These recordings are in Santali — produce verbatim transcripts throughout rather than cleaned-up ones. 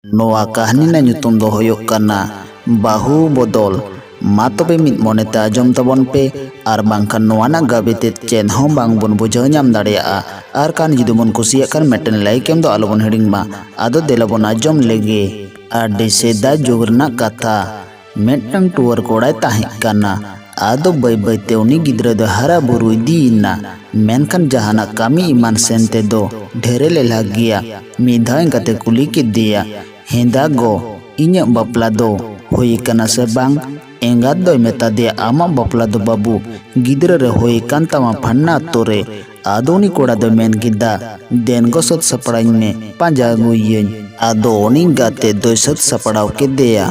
ᱱᱚᱣᱟ ᱠᱟᱹᱦᱱᱤ ᱨᱮᱱᱟᱜ ᱧᱩᱛᱩᱢ ᱫᱚ ᱦᱩᱭᱩᱜ ᱠᱟᱱᱟ ᱵᱟᱹᱦᱩ ᱵᱚᱫᱚᱞ᱾ ᱢᱟ ᱛᱚᱵᱮ ᱢᱤᱫ ᱢᱚᱱᱮᱛᱮ ᱟᱸᱡᱚᱢ ᱛᱟᱵᱚᱱ ᱯᱮ, ᱟᱨ ᱵᱟᱝᱠᱷᱟᱱ ᱱᱚᱣᱟ ᱨᱮᱱᱟᱜ ᱜᱟᱵᱮ ᱛᱮᱫ ᱪᱮᱫ ᱦᱚᱸ ᱵᱟᱝ ᱵᱚᱱ ᱵᱩᱡᱷᱟᱹᱣ ᱧᱟᱢ ᱫᱟᱲᱮᱭᱟᱜᱼᱟ᱾ ᱟᱨ ᱠᱷᱟᱱ ᱡᱩᱫᱤ ᱵᱚᱱ ᱠᱩᱥᱤᱭᱟᱜ ᱠᱷᱟᱱ ᱢᱤᱫᱴᱮᱱ ᱞᱟᱭᱤᱠ ᱮᱢ ᱫᱚ ᱟᱞᱚ ᱵᱚᱱ ᱦᱤᱲᱤᱧ ᱢᱟ᱾ ᱟᱫᱚ ᱫᱮᱞᱟ ᱵᱚᱱ ᱟᱸᱡᱚᱢ ᱞᱮᱜᱮ᱾ ᱟᱹᱰᱤ ᱥᱮᱫᱟᱭ ᱡᱩᱜᱽ ᱨᱮᱱᱟᱜ ᱠᱟᱛᱷᱟ᱾ ᱢᱤᱫᱴᱟᱝ ᱴᱩᱣᱟᱹᱨ ᱠᱚᱲᱟᱭ ᱛᱟᱦᱮᱸ ᱠᱟᱱᱟ᱾ ᱟᱫᱚ ᱵᱟᱹᱭ ᱵᱟᱹᱭᱛᱮ ᱩᱱᱤ ᱜᱤᱫᱽᱨᱟᱹ ᱫᱚ ᱦᱟᱨᱟ ᱵᱩᱨᱩ ᱤᱫᱤᱭᱮᱱᱟ᱾ ᱢᱮᱱᱠᱷᱟᱱ ᱡᱟᱦᱟᱱᱟᱜ ᱠᱟᱹᱢᱤ ᱮᱢᱟᱱ ᱥᱮᱱ ᱛᱮᱫᱚ ᱰᱷᱮᱨᱮ ᱞᱮᱞᱦᱟ ᱜᱮᱭᱟ᱾ ᱢᱤᱫ ᱫᱷᱟᱣ ᱮᱸᱜᱟᱛᱮ ᱠᱩᱞᱤ ᱠᱮᱫᱮᱭᱟ, "ᱦᱮᱸᱫᱟ ᱜᱚ, ᱤᱧᱟᱹᱜ ᱵᱟᱯᱞᱟ ᱫᱚ ᱦᱩᱭ ᱟᱠᱟᱱᱟ ᱥᱮ ᱵᱟᱝ?" ᱮᱸᱜᱟᱛ ᱫᱚᱭ ᱢᱮᱛᱟ ᱫᱮᱭᱟ, "ᱟᱢᱟᱜ ᱵᱟᱯᱞᱟ ᱫᱚ ᱵᱟᱹᱵᱩ ᱜᱤᱫᱽᱨᱟᱹ ᱨᱮ ᱦᱩᱭ ᱟᱠᱟᱱ ᱛᱟᱢᱟ ᱯᱷᱟᱱᱱᱟ ᱟᱛᱳ ᱨᱮ᱾ ᱟᱫᱚ ᱩᱱᱤ ᱠᱚᱲᱟ ᱫᱚᱭ ᱢᱮᱱ ᱠᱮᱫᱟ, 'ᱫᱮᱱ ᱜᱚ ᱥᱟᱹᱛ ᱥᱟᱯᱲᱟᱧ ᱢᱮ, ᱯᱟᱸᱡᱟ ᱟᱹᱜᱩᱭᱮᱭᱟᱹᱧ.' ᱟᱫᱚ ᱩᱱᱤ ᱜᱟᱛᱮ ᱫᱚᱭ ᱥᱟᱹᱛ ᱥᱟᱯᱲᱟᱣ ᱠᱮᱫᱮᱭᱟ᱾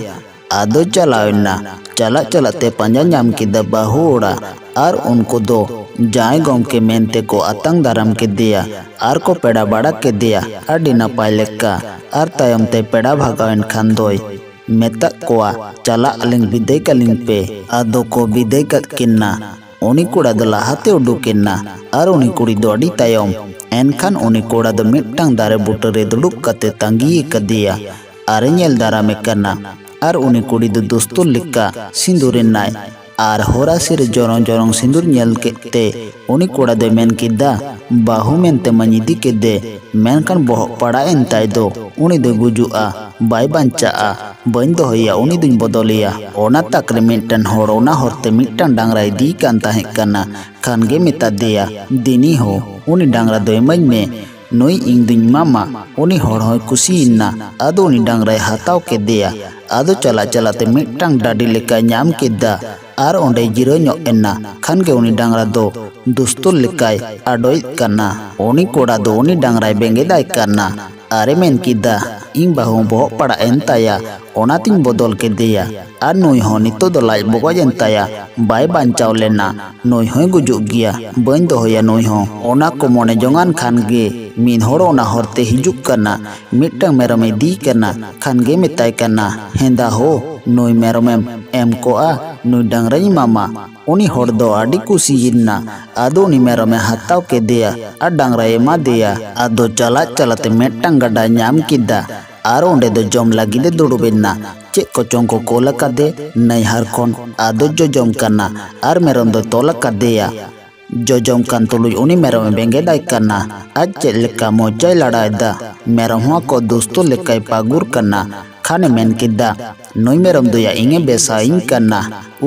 ᱟᱫᱚ ᱪᱟᱞᱟᱣ ᱮᱱᱟ᱾ ᱪᱟᱞᱟᱜ ᱪᱟᱞᱟᱜ ᱛᱮ ᱯᱟᱸᱡᱟ ᱧᱟᱢ ᱠᱮᱫᱟ ᱵᱟᱹᱦᱩ ᱚᱲᱟᱜ, ᱟᱨ ᱩᱱᱠᱩ ᱫᱚ ᱡᱟᱶᱟᱭ ᱜᱚᱢᱠᱮ ᱢᱮᱱᱛᱮ ᱠᱚ ᱟᱛᱟᱝ ᱫᱟᱨᱟᱢ ᱠᱮᱫᱮᱭᱟ ᱟᱨ ᱠᱚ ᱯᱮᱲᱟ ᱵᱟᱲᱟ ᱠᱮᱫᱮᱭᱟ ᱟᱹᱰᱤ ᱱᱟᱯᱟᱭ ᱞᱮᱠᱟ᱾ ᱟᱨ ᱛᱟᱭᱚᱢ ᱛᱮ ᱯᱮᱲᱟ ᱵᱷᱟᱜᱟᱣ ᱮᱱ ᱠᱷᱟᱱ ᱫᱚᱭ ᱢᱮᱛᱟᱜ ᱠᱚᱣᱟ, "ᱪᱟᱞᱟᱜ ᱟᱹᱞᱤᱧ, ᱵᱤᱫᱟᱹᱭ ᱠᱟᱹᱞᱤᱧ ᱯᱮ᱾" ᱟᱫᱚ ᱠᱚ ᱵᱤᱫᱟᱹᱭ ᱠᱟᱫ ᱠᱤᱱᱟ᱾ ᱩᱱᱤ ᱠᱚᱲᱟ ᱫᱚ ᱞᱟᱦᱟᱛᱮ ᱩᱰᱩᱠ ᱮᱱᱟ ᱟᱨ ᱩᱱᱤ ᱠᱩᱲᱤ ᱫᱚ ᱟᱹᱰᱤ ᱛᱟᱭᱚᱢ᱾ ᱮᱱᱠᱷᱟᱱ ᱩᱱᱤ ᱠᱚᱲᱟ ᱫᱚ ᱢᱤᱫᱴᱟᱝ ᱫᱟᱨᱮ ᱵᱩᱴᱟᱹ ᱨᱮ ᱫᱩᱲᱩᱵ ᱠᱟᱛᱮ ᱛᱟᱺᱜᱤ ᱟᱠᱟᱫᱮᱭᱟ ᱟᱨ ᱮ ᱧᱮᱞ ᱫᱟᱨᱟᱢᱮ ᱠᱟᱱᱟ᱾ ᱟᱨ ᱩᱱᱤ ᱠᱩᱲᱤ ᱫᱚ ᱫᱩᱥᱛᱩᱨ ᱞᱮᱠᱟ ᱥᱤᱸᱫᱩᱨ ᱮᱱᱟᱭ᱾ ᱟᱨ ᱦᱚᱨᱟᱥᱤ ᱨᱮ ᱡᱚᱨᱚᱝ ᱡᱚᱨᱚᱝ ᱥᱤᱸᱫᱩᱨ ᱧᱮᱞ ᱠᱮᱫ ᱛᱮ ᱩᱱᱤ ᱠᱚᱲᱟ ᱫᱚᱭ ᱢᱮᱱ ᱠᱮᱫᱟ, "ᱵᱟᱹᱦᱩ ᱢᱮᱱᱛᱮ ᱢᱟᱧ ᱤᱫᱤ ᱠᱮᱫᱮ, ᱢᱮᱱᱠᱷᱟᱱ ᱵᱚᱦᱚᱜ ᱯᱟᱲᱟᱜ ᱮᱱ ᱛᱟᱭ ᱫᱚ, ᱩᱱᱤ ᱫᱚᱭ ᱜᱩᱡᱩᱜᱼᱟ, ᱵᱟᱭ ᱵᱟᱧᱪᱟᱜᱼᱟ, ᱵᱟᱹᱧ ᱫᱚᱦᱚᱭᱮᱭᱟ, ᱩᱱᱤ ᱫᱚᱧ ᱵᱚᱫᱚᱞᱮᱭᱟ᱾" ᱚᱱᱟ ᱛᱟᱠ ᱨᱮ ᱢᱤᱫᱴᱟᱝ ᱦᱚᱲ ᱚᱱᱟ ᱦᱚᱨᱛᱮ ᱢᱤᱫᱴᱟᱝ ᱰᱟᱝᱨᱟ ᱤᱫᱤᱭᱮ ᱠᱟᱱ ᱛᱟᱦᱮᱸ ᱠᱟᱱᱟ᱾ ᱠᱷᱟᱱ ᱜᱮ ᱢᱮᱛᱟ ᱫᱮᱭᱟ, "ᱫᱤᱱᱤ ᱦᱳ, ᱩᱱᱤ ᱰᱟᱝᱨᱟ ᱫᱚ ᱤᱢᱟᱹᱧ ᱢᱮ, ᱱᱩᱭ ᱤᱧ ᱫᱩᱧ ᱮᱢᱟᱢᱟ᱾" ᱩᱱᱤ ᱦᱚᱲ ᱦᱚᱸᱭ ᱠᱩᱥᱤᱭᱮᱱᱟ᱾ ᱟᱫᱚ ᱩᱱᱤ ᱰᱟᱝᱨᱟᱭ ᱦᱟᱛᱟᱣ ᱠᱮᱫᱮᱭᱟ᱾ ᱟᱫᱚ ᱪᱟᱞᱟᱜ ᱪᱟᱞᱟᱜ ᱛᱮ ᱢᱤᱫᱴᱟᱝ ᱰᱟᱹᱰᱤ ᱞᱮᱠᱟᱭ ᱧᱟᱢ ᱠᱮᱫᱟ᱾ ᱟᱨ ᱚᱸᱰᱮᱭ ᱡᱤᱨᱟᱹᱣ ᱧᱚᱜ ᱮᱱᱟ᱾ ᱠᱷᱟᱱ ᱜᱮ ᱩᱱᱤ ᱰᱟᱝᱨᱟ ᱫᱚ ᱫᱩᱥᱛᱩᱨ ᱞᱮᱠᱟᱭ ᱟᱰᱚᱭᱮᱫ ᱠᱟᱱᱟ᱾ ᱩᱱᱤ ᱠᱚᱲᱟ ᱫᱚ ᱩᱱᱤ ᱰᱟᱝᱨᱟᱭ ᱵᱮᱸᱜᱮᱫᱟᱭ ᱠᱟᱱᱟ᱾ ᱟᱨᱮ ᱢᱮᱱ ᱠᱮᱫᱟ, "ᱤᱧ ᱵᱟᱹᱦᱩ ᱵᱚᱦᱚᱜ ᱯᱟᱲᱟᱜ ᱮᱱ ᱛᱟᱭᱟ, ᱚᱱᱟᱛᱤᱧ ᱵᱚᱫᱚᱞ ᱠᱮᱫᱮᱭᱟ᱾ ᱟᱨ ᱱᱩᱭ ᱦᱚᱸ ᱱᱤᱛᱚᱜ ᱫᱚ ᱞᱟᱡ ᱵᱚᱜᱚᱡ ᱮᱱ ᱛᱟᱭᱟ, ᱵᱟᱭ ᱵᱟᱧᱪᱟᱣ ᱞᱮᱱᱟ, ᱱᱩᱭ ᱦᱚᱸᱭ ᱜᱩᱡᱩᱜ ᱜᱮᱭᱟ, ᱵᱟᱹᱧ ᱫᱚᱦᱚᱭᱟ ᱱᱩᱭ ᱦᱚᱸ᱾" ᱚᱱᱟ ᱠᱚ ᱢᱚᱱᱮ ᱡᱚᱝᱟᱱ ᱠᱷᱟᱱ ᱜᱮ ᱢᱤᱫ ᱦᱚᱲ ᱚᱱᱟ ᱦᱚᱨᱛᱮ ᱦᱤᱡᱩᱜ ᱠᱟᱱᱟ᱾ ᱢᱤᱫᱴᱟᱝ ᱢᱮᱨᱚᱢᱮ ᱤᱫᱤᱭᱮ ᱠᱟᱱᱟ᱾ ᱠᱷᱟᱱ ᱜᱮ ᱢᱮᱛᱟᱭ ᱠᱟᱱᱟ, "ᱦᱮᱸᱫᱟ ᱦᱳ, ᱱᱩᱭ ᱢᱮᱨᱚᱢᱮᱢ ᱮᱢ ᱠᱚᱜᱼᱟ, ᱱᱩᱭ ᱰᱟᱝᱨᱟᱧ ᱮᱢᱟᱢᱟ᱾" ᱩᱱᱤ ᱦᱚᱲ ᱫᱚ ᱟᱹᱰᱤ ᱠᱩᱥᱤᱭᱮᱱᱟ᱾ ᱟᱫᱚ ᱩᱱᱤ ᱢᱮᱨᱚᱢᱮ ᱦᱟᱛᱟᱣ ᱠᱮᱫᱮᱭᱟ ᱟᱨ ᱰᱟᱝᱨᱟᱭ ᱮᱢᱟ ᱫᱮᱭᱟ᱾ ᱟᱫᱚ ᱪᱟᱞᱟᱜ ᱪᱟᱞᱟᱜ ᱛᱮ ᱢᱤᱫᱴᱟᱝ ᱜᱟᱰᱟᱭ ᱧᱟᱢ ᱠᱮᱫᱟ᱾ ᱟᱨ ᱚᱸᱰᱮ ᱫᱚ ᱡᱚᱢ ᱞᱟᱹᱜᱤᱫ ᱮ ᱫᱩᱲᱩᱵ ᱮᱱᱟ᱾ ᱪᱮᱫ ᱠᱚᱪᱚᱝ ᱠᱚ ᱠᱳᱞ ᱟᱠᱟᱫᱮ ᱱᱟᱹᱭᱦᱟᱨ ᱠᱷᱚᱱ᱾ ᱟᱫᱚ ᱡᱚᱡᱚᱢ ᱠᱟᱱᱟ ᱟᱨ ᱢᱮᱨᱚᱢ ᱫᱚᱭ ᱛᱚᱞ ᱟᱠᱟᱫᱮᱭᱟ᱾ ᱡᱚᱡᱚᱢ ᱠᱟᱱ ᱛᱩᱞᱩᱡ ᱩᱱᱤ ᱢᱮᱨᱚᱢᱮ ᱵᱮᱸᱜᱮᱫ ᱟᱭ ᱠᱟᱱᱟ᱾ ᱟᱡ ᱪᱮᱫ ᱞᱮᱠᱟ ᱢᱚᱪᱟᱭ ᱞᱟᱲᱟᱣ ᱮᱫᱟ᱾ ᱢᱮᱨᱚᱢ ᱦᱚᱸ ᱟᱠᱚ ᱫᱩᱥᱛᱚ ᱞᱮᱠᱟᱭ ᱯᱟᱹᱜᱩᱨ ᱠᱟᱱᱟ᱾ ᱠᱷᱟᱱᱮ ᱢᱮᱱ ᱠᱮᱫᱟ, "ᱱᱩᱭ ᱢᱮᱨᱚᱢ ᱫᱚᱭᱟ ᱤᱧᱮ ᱵᱮᱥᱟᱣ ᱤᱧ ᱠᱟᱱᱟ᱾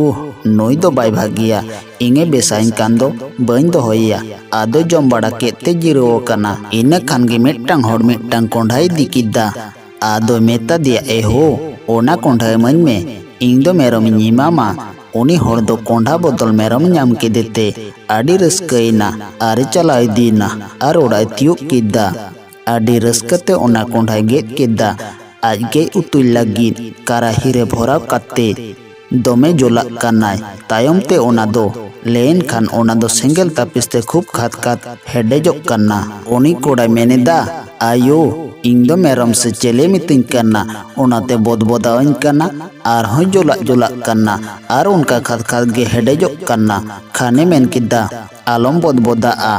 ᱩᱦ, ᱱᱩᱭ ᱫᱚ ᱵᱟᱭ ᱵᱷᱟᱹᱜᱤᱭᱟ᱾ ᱤᱧᱮ ᱵᱮᱥᱟᱣ ᱤᱧ ᱠᱟᱱ ᱫᱚ ᱵᱟᱹᱧ ᱫᱚᱦᱚᱭᱮᱭᱟ᱾" ᱟᱫᱚ ᱡᱚᱢ ᱵᱟᱲᱟ ᱠᱮᱫ ᱛᱮ ᱡᱤᱨᱟᱹᱣ ᱟᱠᱟᱱᱟ᱾ ᱤᱱᱟᱹ ᱠᱷᱟᱱ ᱜᱮ ᱢᱤᱫᱴᱟᱝ ᱦᱚᱲ ᱢᱤᱫᱴᱟᱝ ᱠᱚᱸᱰᱷᱟᱭ ᱤᱫᱤ ᱠᱮᱫᱟ᱾ ᱟᱫᱚᱭ ᱢᱮᱛᱟ ᱫᱮᱭᱟ, "ᱮ ᱦᱳ, ᱚᱱᱟ ᱠᱚᱸᱰᱷᱟ ᱤᱢᱟᱹᱧ ᱢᱮ, ᱤᱧ ᱫᱚ ᱢᱮᱨᱚᱢᱤᱧ ᱮᱢᱟᱢᱟ᱾" ᱩᱱᱤ ᱦᱚᱲ ᱫᱚ ᱠᱚᱸᱰᱷᱟ ᱵᱚᱫᱚᱞ ᱢᱮᱨᱚᱢ ᱧᱟᱢ ᱠᱮᱫᱮ ᱛᱮ ᱟᱹᱰᱤ ᱨᱟᱹᱥᱠᱟᱹᱭᱮᱱᱟ ᱟᱨ ᱮ ᱪᱟᱞᱟᱣ ᱤᱫᱤᱭᱮᱱᱟ ᱟᱨ ᱚᱲᱟᱜ ᱮ ᱛᱤᱭᱳᱜ ᱠᱮᱫᱟ᱾ ᱟᱹᱰᱤ ᱨᱟᱹᱥᱠᱟᱹ ᱛᱮ ᱚᱱᱟ ᱠᱚᱸᱰᱷᱟᱭ ᱜᱮᱫ ᱠᱮᱫᱟ᱾ ᱟᱡ ᱜᱮ ᱩᱛᱩᱭ ᱞᱟᱹᱜᱤᱫ ᱠᱟᱨᱟᱦᱤ ᱨᱮ ᱵᱷᱚᱨᱟᱣ ᱠᱟᱛᱮ ᱫᱚᱢᱮ ᱡᱚᱞᱟᱜ ᱠᱟᱱᱟᱭ᱾ ᱛᱟᱭᱚᱢ ᱛᱮ ᱚᱱᱟ ᱫᱚ ᱞᱮᱱ ᱠᱷᱟᱱ ᱚᱱᱟ ᱫᱚ ᱥᱮᱸᱜᱮᱞ ᱛᱟᱹᱯᱤᱥ ᱛᱮ ᱠᱷᱩᱵ ᱠᱷᱟᱫ ᱠᱷᱟᱫ ᱦᱮᱰᱮᱡᱚᱜ ᱠᱟᱱᱟ᱾ ᱩᱱᱤ ᱠᱚᱲᱟᱭ ᱢᱮᱱ ᱮᱫᱟ, "ᱟᱭᱳ, ᱤᱧ ᱫᱚ ᱢᱮᱨᱚᱢ ᱥᱮ ᱪᱮᱞᱮ ᱢᱤᱛᱟᱹᱧ ᱠᱟᱱᱟ, ᱚᱱᱟᱛᱮ ᱵᱚᱫᱵᱚᱫᱟᱣᱟᱹᱧ ᱠᱟᱱᱟ, ᱟᱨᱦᱚᱸ ᱡᱚᱞᱟᱜ ᱡᱚᱞᱟᱜ ᱠᱟᱱᱟ, ᱟᱨ ᱚᱱᱠᱟ ᱠᱷᱟᱫ ᱠᱷᱟᱫ ᱜᱮ ᱦᱮᱰᱮᱡᱚᱜ ᱠᱟᱱᱟ᱾" ᱠᱷᱟᱱᱮ ᱢᱮᱱ ᱠᱮᱫᱟ, "ᱟᱞᱚᱢ ᱵᱚᱫᱵᱚᱫᱟᱜᱼᱟ,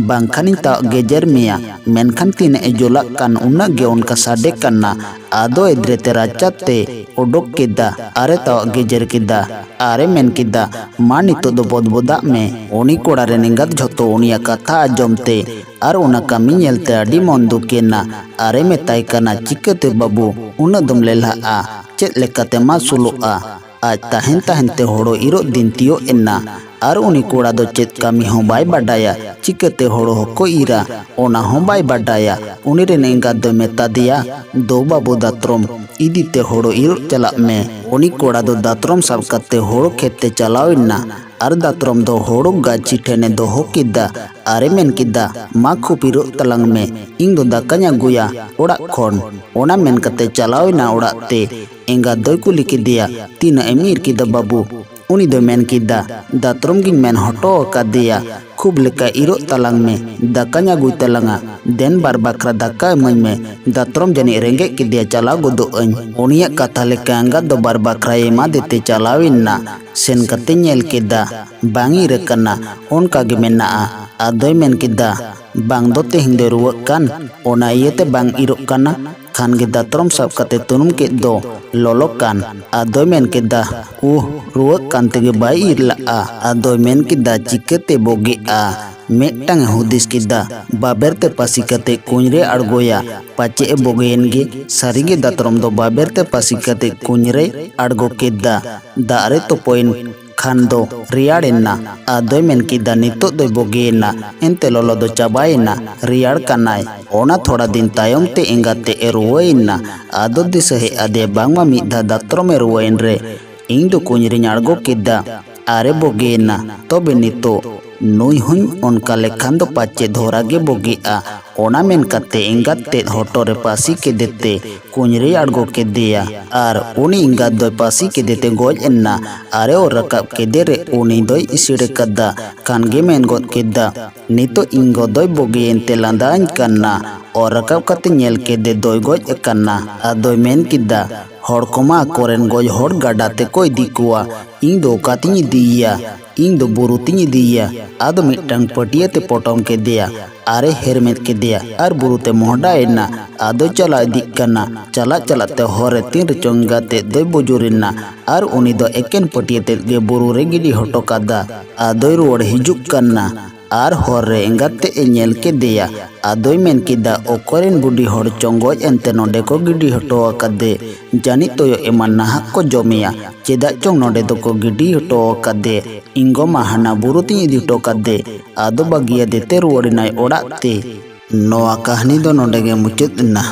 ᱵᱟᱝᱠᱷᱟᱱᱤᱧ ᱛᱟᱣᱟᱜ ᱜᱮᱡᱮᱨ ᱢᱮᱭᱟ᱾" ᱢᱮᱱᱠᱷᱟᱱ ᱛᱤᱱᱟᱹᱜ ᱮ ᱡᱚᱞᱟᱜ ᱠᱟᱱ, ᱩᱱᱟᱹᱜ ᱜᱮ ᱚᱱᱠᱟ ᱥᱟᱰᱮ ᱠᱟᱱᱟ᱾ ᱟᱫᱚ ᱮᱫᱽᱨᱮ ᱛᱮ ᱨᱟᱪᱟ ᱛᱮ ᱚᱰᱚᱠ ᱠᱮᱫᱟ ᱟᱨᱮ ᱛᱟᱣᱟᱜ ᱜᱮᱡᱮᱨ ᱠᱮᱫᱟ᱾ ᱟᱨᱮ ᱢᱮᱱ ᱠᱮᱫᱟ, "ᱢᱟ, ᱱᱤᱛᱚᱜ ᱫᱚ ᱵᱚᱫᱵᱚᱫᱟᱜ ᱢᱮ᱾" ᱩᱱᱤ ᱠᱚᱲᱟ ᱨᱮᱱ ᱮᱸᱜᱟᱛ ᱡᱷᱚᱛᱚ ᱩᱱᱤᱭᱟᱜ ᱠᱟᱛᱷᱟ ᱟᱸᱡᱚᱢ ᱛᱮ ᱟᱨ ᱚᱱᱟ ᱠᱟᱹᱢᱤ ᱧᱮᱞ ᱛᱮ ᱟᱹᱰᱤ ᱢᱚᱱ ᱫᱩᱠᱮᱱᱟ᱾ ᱟᱨᱮ ᱢᱮᱛᱟᱭ ᱠᱟᱱᱟ, "ᱪᱤᱠᱟᱹᱛᱮ ᱵᱟᱹᱵᱩ ᱩᱱᱟᱹᱜ ᱫᱚᱢ ᱞᱮᱞᱦᱟᱜᱼᱟ? ᱪᱮᱫ ᱞᱮᱠᱟᱛᱮᱢ ᱟᱹᱥᱩᱞᱚᱜᱼᱟ?" ᱟᱡ ᱛᱟᱦᱮᱱ ᱛᱟᱦᱮᱱ ᱛᱮ ᱦᱳᱲᱳ ᱤᱨᱚᱜ ᱫᱤᱱ ᱛᱤᱭᱳᱜ ᱮᱱᱟ᱾ ᱟᱨ ᱩᱱᱤ ᱠᱚᱲᱟ ᱫᱚ ᱪᱮᱫ ᱠᱟᱹᱢᱤ ᱦᱚᱸ ᱵᱟᱭ ᱵᱟᱰᱟᱭᱟ᱾ ᱪᱤᱠᱟᱹᱛᱮ ᱦᱳᱲᱳ ᱦᱚᱸᱠᱚ ᱤᱨᱟ, ᱚᱱᱟ ᱦᱚᱸ ᱵᱟᱭ ᱵᱟᱰᱟᱭᱟ᱾ ᱩᱱᱤ ᱨᱮᱱ ᱮᱸᱜᱟᱛ ᱫᱚᱭ ᱢᱮᱛᱟ ᱫᱮᱭᱟ, "ᱫᱳ ᱵᱟᱹᱵᱩ ᱫᱟᱛᱨᱚᱢ ᱤᱫᱤ ᱛᱮ ᱦᱳᱲᱳ ᱤᱨᱚᱜ ᱪᱟᱞᱟᱜ ᱢᱮ᱾" ᱩᱱᱤ ᱠᱚᱲᱟ ᱫᱚ ᱫᱟᱛᱨᱚᱢ ᱥᱟᱵ ᱠᱟᱛᱮ ᱦᱳᱲᱳ ᱠᱷᱮᱛ ᱛᱮ ᱪᱟᱞᱟᱣ ᱮᱱᱟ᱾ ᱟᱨ ᱫᱟᱛᱨᱚᱢ ᱫᱚ ᱦᱳᱲᱳ ᱜᱟᱹᱪᱷᱤ ᱴᱷᱮᱱᱮ ᱫᱚᱦᱚ ᱠᱮᱫᱟ᱾ ᱟᱨᱮ ᱢᱮᱱ ᱠᱮᱫᱟ, "ᱢᱟ, ᱠᱷᱩᱵ ᱤᱨᱚᱜ ᱛᱟᱞᱟᱝ ᱢᱮ, ᱤᱧ ᱫᱚ ᱫᱟᱠᱟᱧ ᱟᱹᱜᱩᱭᱟ ᱚᱲᱟᱜ ᱠᱷᱚᱱ᱾" ᱚᱱᱟ ᱢᱮᱱ ᱠᱟᱛᱮ ᱪᱟᱞᱟᱣ ᱮᱱᱟ ᱚᱲᱟᱜ ᱛᱮ᱾ ᱮᱸᱜᱟᱛ ᱫᱚᱭ ᱠᱩᱞᱤ ᱠᱮᱫᱮᱭᱟ, "ᱛᱤᱱᱟᱹᱜ ᱮᱢ ᱤᱨ ᱠᱮᱫᱟ ᱵᱟᱹᱵᱩ?" ᱩᱱᱤ ᱫᱚᱭ ᱢᱮᱱ ᱠᱮᱫᱟ, "ᱫᱟᱛᱨᱚᱢ ᱜᱤᱧ ᱢᱮᱱ ᱦᱚᱴᱚ ᱟᱠᱟᱫᱮᱭᱟ, ᱠᱷᱩᱵ ᱞᱮᱠᱟ ᱤᱨᱚᱜ ᱛᱟᱞᱟᱝ ᱢᱮ, ᱫᱟᱠᱟᱧ ᱟᱹᱜᱩᱭ ᱛᱟᱞᱟᱝᱟ, ᱫᱮᱱ ᱵᱟᱨ ᱵᱟᱠᱷᱨᱟ ᱫᱟᱠᱟ ᱤᱢᱟᱹᱧ ᱢᱮ, ᱫᱟᱛᱨᱚᱢ ᱡᱟᱹᱱᱤᱡ ᱨᱮᱸᱜᱮᱡ ᱠᱮᱫᱮᱭᱟ, ᱪᱟᱞᱟᱣ ᱜᱚᱫᱚᱜ ᱟᱹᱧ᱾" ᱩᱱᱤᱭᱟᱜ ᱠᱟᱛᱷᱟ ᱞᱮᱠᱟ ᱮᱸᱜᱟᱛ ᱫᱚ ᱵᱟᱨ ᱵᱟᱠᱷᱨᱟᱭ ᱮᱢᱟᱫᱮ ᱛᱮ ᱪᱟᱞᱟᱣ ᱮᱱᱟ᱾ ᱥᱮᱱ ᱠᱟᱛᱮ ᱧᱮᱞ ᱠᱮᱫᱟ, ᱵᱟᱝ ᱤᱨ ᱟᱠᱟᱱᱟ, ᱚᱱᱠᱟ ᱜᱮ ᱢᱮᱱᱟᱜᱼᱟ᱾ ᱟᱫᱚᱭ ᱢᱮᱱ ᱠᱮᱫᱟ, ᱵᱟᱝ ᱫᱚ ᱛᱮᱦᱮᱧ ᱫᱚᱭ ᱨᱩᱣᱟᱹᱜ ᱠᱟᱱ, ᱚᱱᱟ ᱤᱭᱟᱹᱛᱮ ᱵᱟᱝ ᱤᱨᱚᱜ ᱠᱟᱱᱟ᱾ ᱠᱷᱟᱱ ᱜᱮ ᱫᱟᱛᱨᱚᱢ ᱥᱟᱵ ᱠᱟᱛᱮ ᱛᱩᱱᱩᱢ ᱠᱮᱫ ᱫᱚ ᱞᱚᱞᱚ ᱠᱟᱱ᱾ ᱟᱫᱚᱭ ᱢᱮᱱ ᱠᱮᱫᱟ, "ᱩᱦ, ᱨᱩᱣᱟᱹᱜ ᱠᱟᱱ ᱛᱮᱜᱮ ᱵᱟᱭ ᱤᱨ ᱞᱟᱜᱼᱟ?" ᱟᱫᱚᱭ ᱢᱮᱱ ᱠᱮᱫᱟ, "ᱪᱤᱠᱟᱹᱛᱮ ᱵᱚᱜᱮᱜᱼᱟ?" ᱢᱤᱫᱴᱟᱝ ᱮ ᱦᱩᱫᱤᱥ ᱠᱮᱫᱟ, ᱵᱟᱵᱮᱨ ᱛᱮ ᱯᱟᱹᱥᱤ ᱠᱟᱛᱮ ᱠᱩᱧ ᱨᱮ ᱟᱬᱜᱚᱭᱟ, ᱯᱟᱪᱮ ᱮ ᱵᱚᱜᱮᱭᱮᱱ ᱜᱮ᱾ ᱥᱟᱹᱨᱤᱜᱮ ᱫᱟᱛᱨᱚᱢ ᱫᱚ ᱵᱟᱵᱮᱨ ᱛᱮ ᱯᱟᱹᱥᱤ ᱠᱟᱛᱮ ᱠᱩᱧ ᱨᱮᱭ ᱟᱬᱜᱚ ᱠᱮᱫᱟ᱾ ᱫᱟᱜ ᱨᱮ ᱛᱩᱯᱩᱭᱮᱱ ᱠᱷᱟᱱ ᱫᱚ ᱨᱮᱭᱟᱲ ᱮᱱᱟ᱾ ᱟᱫᱚᱭ ᱢᱮᱱ ᱠᱮᱫᱟ, "ᱱᱤᱛᱚᱜ ᱫᱚᱭ ᱵᱚᱜᱮᱭᱮᱱᱟ, ᱮᱱᱛᱮ ᱞᱚᱞᱚ ᱫᱚ ᱪᱟᱵᱟᱭᱮᱱᱟ, ᱨᱮᱭᱟᱲ ᱠᱟᱱᱟᱭ᱾" ᱚᱱᱟ ᱛᱷᱚᱲᱟ ᱫᱤᱱ ᱛᱟᱭᱚᱢ ᱛᱮ ᱮᱸᱜᱟᱛ ᱛᱮ ᱮ ᱨᱩᱣᱟᱹᱭᱮᱱᱟ᱾ ᱟᱫᱚ ᱫᱤᱥᱟᱹ ᱦᱮᱡ ᱟᱫᱮᱭᱟ, ᱵᱟᱝᱢᱟ ᱢᱤᱫ ᱫᱷᱟᱣ ᱫᱟᱛᱨᱚᱢ ᱮ ᱨᱩᱣᱟᱹᱭᱮᱱ ᱨᱮ ᱤᱧ ᱫᱚ ᱠᱩᱧ ᱨᱤᱧ ᱟᱬᱜᱚ ᱠᱮᱫᱟ, ᱟᱨᱮ ᱵᱚᱜᱮᱭᱮᱱᱟ᱾ ᱛᱚᱵᱮ ᱱᱤᱛᱚᱜ ᱱᱩᱭ ᱦᱚᱸᱧ ᱚᱱᱠᱟ ᱞᱮᱠᱷᱟᱱ ᱫᱚ ᱯᱟᱪᱮ ᱫᱷᱚᱨᱟ ᱜᱮ ᱵᱚᱜᱮᱜᱼᱟ᱾ ᱚᱱᱟ ᱢᱮᱱ ᱠᱟᱛᱮ ᱮᱸᱜᱟᱛ ᱛᱮᱫ ᱦᱚᱴᱚᱜ ᱨᱮ ᱯᱟᱹᱥᱤ ᱠᱮᱫᱮ ᱛᱮ ᱠᱩᱧ ᱨᱮᱭ ᱟᱬᱜᱚ ᱠᱮᱫᱮᱭᱟ᱾ ᱟᱨ ᱩᱱᱤ ᱮᱸᱜᱟᱛ ᱫᱚᱭ ᱯᱟᱹᱥᱤ ᱠᱮᱫᱮ ᱛᱮ ᱜᱚᱡ ᱮᱱᱟ᱾ ᱟᱨᱮ ᱚᱨ ᱨᱟᱠᱟᱵ ᱠᱮᱫᱮ ᱨᱮ ᱩᱱᱤ ᱫᱚᱭ ᱤᱥᱤᱲ ᱟᱠᱟᱫᱟ᱾ ᱠᱷᱟᱱ ᱜᱮ ᱢᱮᱱ ᱜᱚᱫ ᱠᱮᱫᱟ, "ᱱᱤᱛᱚᱜ ᱤᱧ ᱜᱚ ᱫᱚᱭ ᱵᱚᱜᱮᱭᱮᱱ ᱛᱮ ᱞᱟᱸᱫᱟᱧ ᱠᱟᱱᱟ᱾" ᱚᱨ ᱨᱟᱠᱟᱵ ᱠᱟᱛᱮ ᱧᱮᱞ ᱠᱮᱫᱮ ᱫᱚᱭ ᱜᱚᱡ ᱟᱠᱟᱱᱟ᱾ ᱟᱫᱚᱭ ᱢᱮᱱ ᱠᱮᱫᱟ, "ᱦᱚᱲ ᱠᱚᱢᱟ ᱟᱠᱚᱨᱮᱱ ᱜᱚᱡ ᱦᱚᱲ ᱜᱟᱰᱟ ᱛᱮᱠᱚ ᱤᱫᱤ ᱠᱚᱣᱟ, ᱤᱧ ᱫᱚ ᱚᱠᱟ ᱛᱤᱧ ᱤᱫᱤᱭᱮᱭᱟ? ᱤᱧ ᱫᱚ ᱵᱩᱨᱩ ᱛᱤᱧ ᱤᱫᱤᱭᱮᱭᱟ᱾" ᱟᱫᱚ ᱢᱤᱫᱴᱟᱝ ᱯᱟᱹᱴᱭᱟᱹ ᱛᱮ ᱯᱚᱴᱚᱢ ᱠᱮᱫᱮᱭᱟ, ᱟᱨᱮ ᱦᱮᱨᱢᱮᱫ ᱠᱮᱫᱮᱭᱟ ᱟᱨ ᱵᱩᱨᱩ ᱛᱮ ᱢᱚᱦᱰᱟ ᱮᱱᱟ᱾ ᱟᱫᱚᱭ ᱪᱟᱞᱟᱣ ᱤᱫᱤᱜ ᱠᱟᱱᱟ᱾ ᱪᱟᱞᱟᱜ ᱪᱟᱞᱟᱜ ᱛᱮ ᱦᱚᱨ ᱨᱮ ᱛᱤᱱ ᱨᱮᱪᱚᱝ ᱮᱸᱜᱟᱛ ᱛᱮᱫ ᱫᱚᱭ ᱵᱩᱡᱩᱨ ᱮᱱᱟ, ᱟᱨ ᱩᱱᱤ ᱫᱚ ᱮᱠᱮᱱ ᱯᱟᱹᱴᱭᱟᱹ ᱛᱮᱫ ᱜᱮ ᱵᱩᱨᱩ ᱨᱮ ᱜᱤᱰᱤ ᱦᱚᱴᱚ ᱠᱟᱫᱟ᱾ ᱟᱫᱚᱭ ᱨᱩᱣᱟᱹᱲ ᱦᱤᱡᱩᱜ ᱠᱟᱱᱟ, ᱟᱨ ᱦᱚᱨ ᱨᱮ ᱮᱸᱜᱟᱛ ᱛᱮᱫ ᱮ ᱧᱮᱞ ᱠᱮᱫᱮᱭᱟ᱾ ᱟᱫᱚᱭ ᱢᱮᱱ ᱠᱮᱫᱟ, "ᱚᱠᱚᱭᱨᱮᱱ ᱵᱩᱰᱷᱤ ᱦᱚᱲ ᱪᱚᱝ ᱜᱚᱡ ᱮᱱᱛᱮ ᱱᱚᱰᱮ ᱠᱚ ᱜᱤᱰᱤ ᱦᱚᱴᱚ ᱟᱠᱟᱫᱮ? ᱡᱟᱹᱱᱤᱡ ᱛᱚᱭᱚ ᱮᱢᱟᱱ ᱱᱟᱦᱟᱜ ᱠᱚ ᱡᱚᱢᱮᱭᱟ᱾ ᱪᱮᱫᱟᱜ ᱪᱚᱝ ᱱᱚᱰᱮ ᱫᱚᱠᱚ ᱜᱤᱰᱤ ᱦᱚᱴᱚ ᱟᱠᱟᱫᱮ? ᱤᱧ ᱜᱚ ᱢᱟ ᱦᱟᱱᱟ ᱵᱩᱨᱩ ᱛᱤᱧ ᱤᱫᱤ ᱦᱚᱴᱚ ᱠᱟᱫᱮ᱾" ᱟᱫᱚ ᱵᱟᱹᱜᱤᱭᱟᱫᱮ ᱛᱮ ᱨᱩᱣᱟᱹᱲ ᱮᱱᱟᱭ ᱚᱲᱟᱜ ᱛᱮ᱾ ᱱᱚᱣᱟ ᱠᱟᱹᱦᱱᱤ ᱫᱚ ᱱᱚᱰᱮ ᱜᱮ ᱢᱩᱪᱟᱹᱫ ᱮᱱᱟ᱾